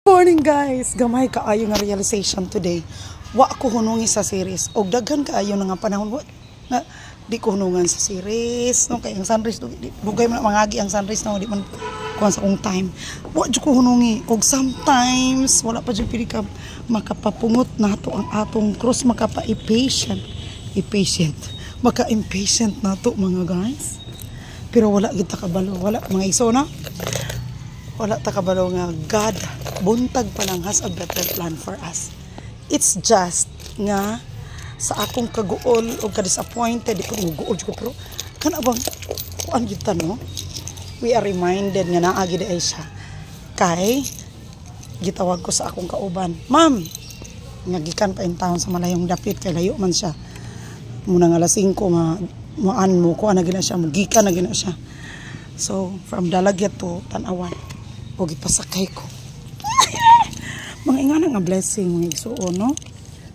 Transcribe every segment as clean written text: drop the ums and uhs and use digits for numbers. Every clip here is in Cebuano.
Morning, guys! Gamay kaayo nga realization today. Wa ko hunungi sa series. Og daghan kaayo na nga panahon wa nga di ko hunungan sa series. No, kay ang sunrise dugay man na mangagi ang sunrise, no, di man kuan sa akong time. Wa jud ko hunungi. Og sometimes wala pa jud pili ka makapapungot nato ang atong cross, makapa-impatient. Impatient. Maka-impatient nato, mga guys. Pero wala kita kabalo. Wala, mga iso na. Wala ta kabalo nga God buntag pa lang has a better plan for us. It's just nga sa akong kaguol o ka-disappointed, di ko guol ko, pero kana bang kuan gyud ta, no? We are reminded nga naa gyud ay siya. Kay gitawag ko sa akong kauban, "Ma'am," nga gikan pa in town sa malayong dapit kay layo man siya. Muna nga alas 5 ma moan mo kuan na gina siya, mo gikan na gina siya. So, from Dalaguete to Tan-awan. O gipasakay ko. Mga ingana nga blessing, mga igsuon, no?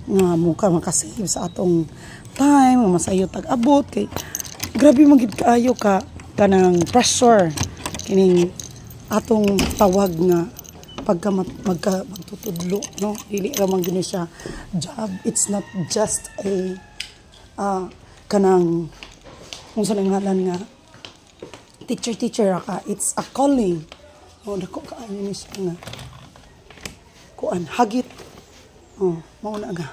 Nga muka makasave sa atong time, nga masayo tag-abot kay grabe man gid kaayo ka kanang pressure kining atong tawag nga pagka magka magtutudlo, no? Dili ra man gini siya job. It's not just a kanang kung sa ngalan nga teacher teacher ra ka. It's a calling. Oh, dako kaayo ni siya nga kuan, hagit. Oh, mao na nga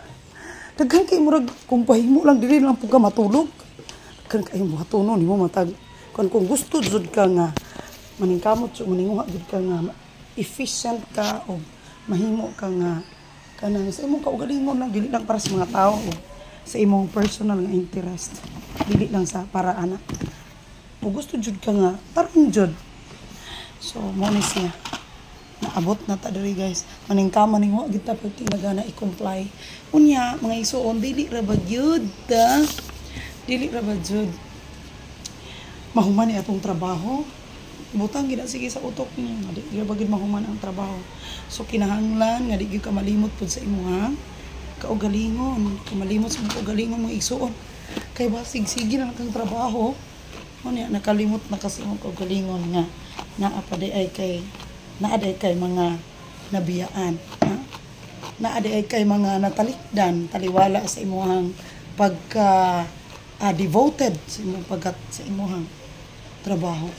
daghan kay murag kung pahimo lang, dili lang pud ka matulog. Daghan kay buhatonon nimo matag kuan kung gusto jud ka nga maningkamot jud, maninguha jud ka nga efficient ka o mahimo ka nga kanang sa imong kaugalingon lang, dili lang para sa mga tao o sa imong personal nga interest, dili lang sa para ana o gusto jud ka nga tarong jud. So mo ni siya, naabot na ta diri, guys. Maningkama ning wa gid ta perti nagana i-comply. Unya, mga isuon, dili ra ba gyud ta, dili ra ba jud mahuman ni atong trabaho? Butang gid na sige sa utok niyo nga di ra ba gid mahuman ang trabaho. So kinahanglan nga di gyud ka malimot pud sa imong kaugalingon, kamalimot sa imong kaugalingon, mga igsuon, kay basig sige na lang kang trabaho. Unya nakalimot na kasi imong kaugalingon nga naa pa di ay kay naa di ay kay mga nabiyaan, ha? Naa di ay kay mga natalikdan taliwala sa imong pagka devoted sa imong pagkat sa imong trabaho.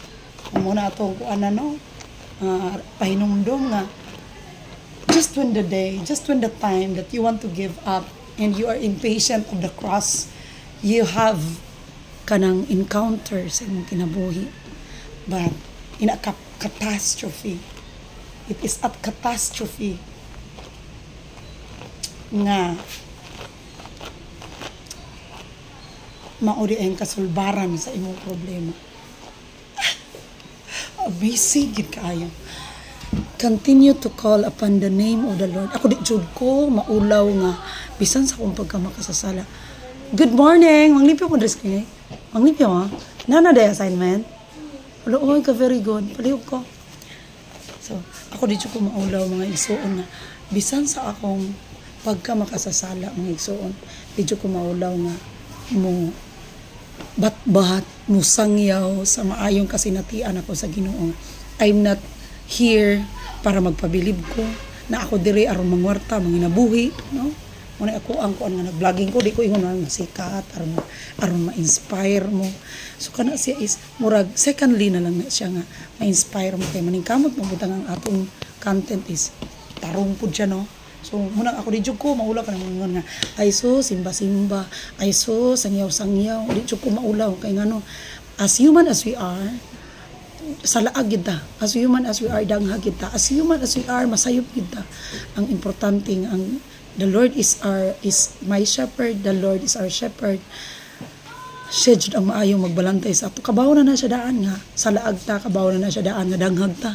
Mao na atong kuan, no, pahinumdom nga just when the day, just when the time that you want to give up and you are impatient of the cross, you have kanang encounter sa imong kinabuhi. But in a catastrophe, it is a catastrophe nga mao di ang kasulbaran sa imong problema. Amazing gid kaayo. Continue to call upon the name of the Lord. Ako di jud ko maulaw nga bisan sa akong pagkamakasasala. Good morning! Manglimpyo ko dress kay. Manglimpyo ha? Nana day assignment? Wala, oy ka, very good. Palihog ko. So, ako di jud ko maulaw, mga igsuon, nga bisan sa akong pagka makasasala, mga igsuon, di jud ko maulaw nga mo bat-bat, musangyaw sa maayong kasinatian ako sa Ginoo. I'm not here para magpabilib ko na ako diri aron mangwarta, manginabuhi, no? Muna ako ang kuan nga nag-vlogging ko, di ko ingon nga masikat aron aron ma-inspire mo. So kana siya is murag secondly na lang na siya nga ma-inspire mo kay maningkamot mo butang ang atong content is tarong pud siya, no? So muna ako di jud ko maulaw ka nang nga ay so simba simba, ay so sangyaw sangyaw. Di jud ko maulaw kay ngano, as human as we are, sa laag gid ta. As human as we are, danghag gid ta. As human as we are, masayop gid ta. Ang importante nga ang the Lord is my shepherd, the Lord is our shepherd. Siya jud ang maayong magbalantay sa ato. Kabaw na na siya daan nga sa laag ta, kabaw na na siya daan nga danghag ta,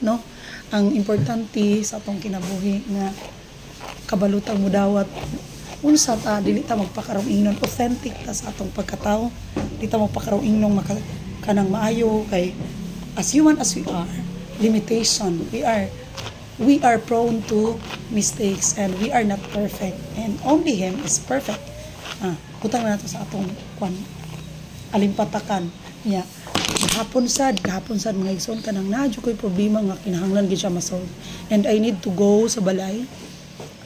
no? Ang importante sa atong kinabuhi nga kabalutang mo dawat unsa ta, dili ta magpakarong ingnon, authentic ta sa atong pagkatao. Di ta magpakarong ingnon maka, kanang maayo kay as human as we are, limitation, we are prone to mistakes and we are not perfect and only Him is perfect. Ah, butang na nato sa atong kwan, alimpatakan niya. Gahapon sad, mga igsoon, kanang naa jud ko'y problema nga kinahanglan gid siya ma-solve. And I need to go sa balay.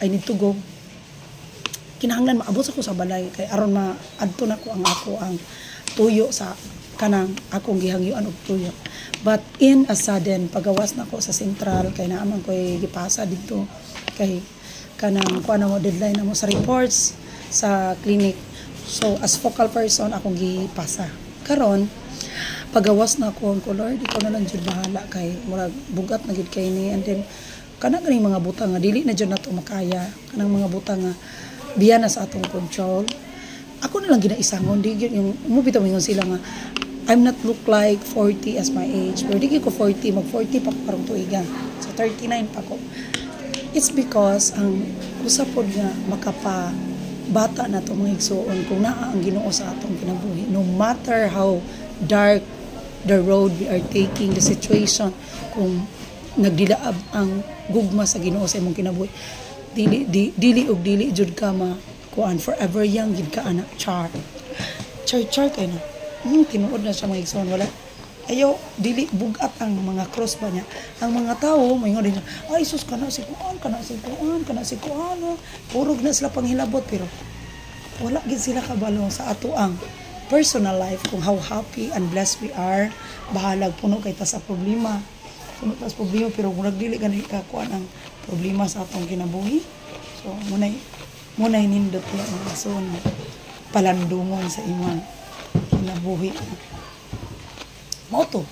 I need to go. Kinahanglan maabot ako sa balay kay aron maadto nako ang ako ang tuyo sa kanang akong gihangyuan og tuyo. But in a sudden, pagawas nako sa sentral kay naa man ko'y gipasa didto kay kanang kuan na mo, deadline na mo sa reports sa clinic. So as focal person, akong gipasa. Karon pagawas na ako ko, "Lord, ikaw na lang jud bahala kay murag bugat na gid kay ni." And then kana ganing mga butang nga dili na jud nato makaya, kanang mga butang nga biya na sa atong control, ako na lang ginaisangon. Di gyud yung mo bitaw ingon sila nga I'm not look like 40 as my age, pero di gyud ko 40, mag 40 pa ko karong tuiga, so 39 pa ko. It's because ang usa pod nga makapa bata na to, mga igsuon, kung naa ang Ginoo sa atong kinabuhi, no matter how dark the road we are taking, the situation, kung nagdilaab ang gugma sa Ginoo sa imong kinabuhi, dili di, dili og dili jud ka ma kuan, forever young gid ka ana. Char char char kay na. Tinuod na siya, mga igsoon. Wala ayo, dili bugat ang mga cross ba niya. Ang mga tao moingon din, "Ay sus, kana si kuan, kana si kuan, kana si kuan, oh." Purog na sila panghilabot, pero wala gid sila kabalo sa ato ang personal life, kung how happy and blessed we are. Bahalag puno kay ta sa problema, puno ta sa problema, pero murag dili gani ka kuan ang problema sa atong kinabuhi. So munay nindot ya, mga igsoon, palandungon sa imong kinabuhi. Mao to,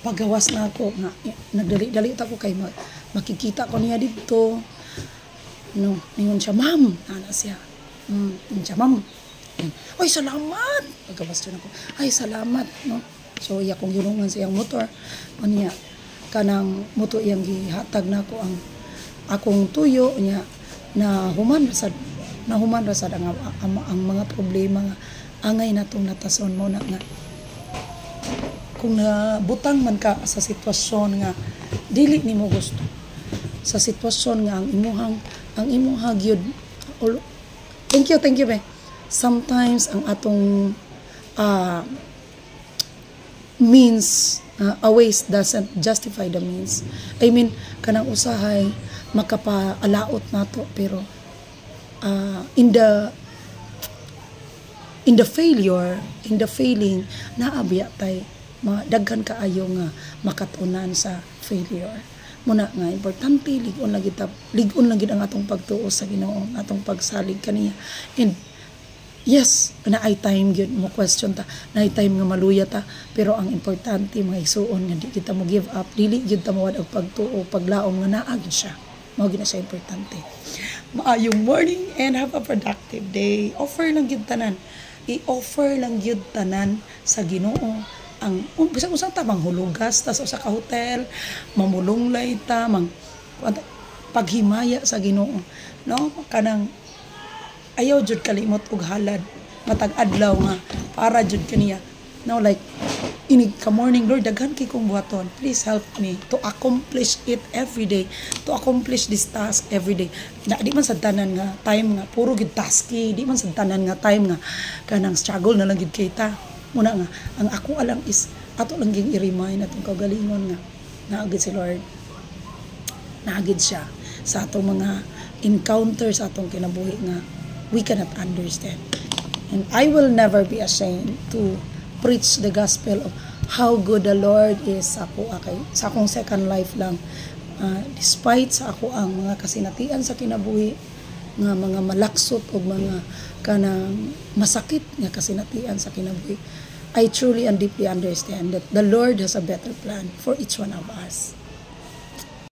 pagawas na ako nga nagdali-dali ta ko kay makikita ko niya didto, no. Ningon siya, "Ma'am," ana siya. Ingon siya, "Ma'am." "Ay, salamat." Pagawas jud ako, "Ay, salamat," no. So iya kong gilungan sa iyang motor. Unya kanang moto iyang gihatag nako ang akong tuyo niya. Na human ra sad ang mga problema nga angay natong natason. Mo na nga kung nabutang man ka sa sitwasyon nga dili nimo gusto, sa sitwasyon nga ang imuha gyud, thank you, thank you be. Sometimes ang atong means, a ways doesn't justify the means. I mean, kanang usahay makapaalaot nato, pero in the failure, in the failing, naabiya tay mga daghan kaayo nga makatunan sa failure. Muna nga importante, lig-on lang kita, lig-on lang gid ang atong pagtuo sa Ginoo, ang atong pagsalig kaniya. And yes, naay time gyud mo question ta, naay time nga maluya ta, pero ang importante, mga igsuon, nga di kita mo give up, dili gyud ta mawad og pagtuo, paglaom nga naa gyud siya. Mao gyud na siya importante. Maayong morning and have a productive day. Offer lang gyud tanan. I-offer lang gyud tanan sa Ginoo ang bisan unsa ta, manghulugas ta sa usa ka hotel, mamulunglay ta, mang paghimaya sa Ginoo, no. Kanang ayaw jud kalimot og halad matag adlaw nga para jud kaniya, no. Like inig ka morning, "Lord, daghan kay kong buhaton. Please help me to accomplish it every day, to accomplish this task every day." Na di man sa tanan nga time nga puro gid tasky, di man sa tanan nga time nga kanang struggle na lang gid kay ta. Muna nga ang ako alang is ato lang ging i-remind atong kaugalingon nga naa gid si Lord, naa gid siya sa atong mga encounter sa atong kinabuhi nga we cannot understand. And I will never be ashamed to preach the gospel of how good the Lord is sa ako kay sa akong second life lang. Despite sa ako ang mga kasinatian sa kinabuhi nga mga malaksot o mga kanang masakit nga kasinatian sa kinabuhi, I truly and deeply understand that the Lord has a better plan for each one of us.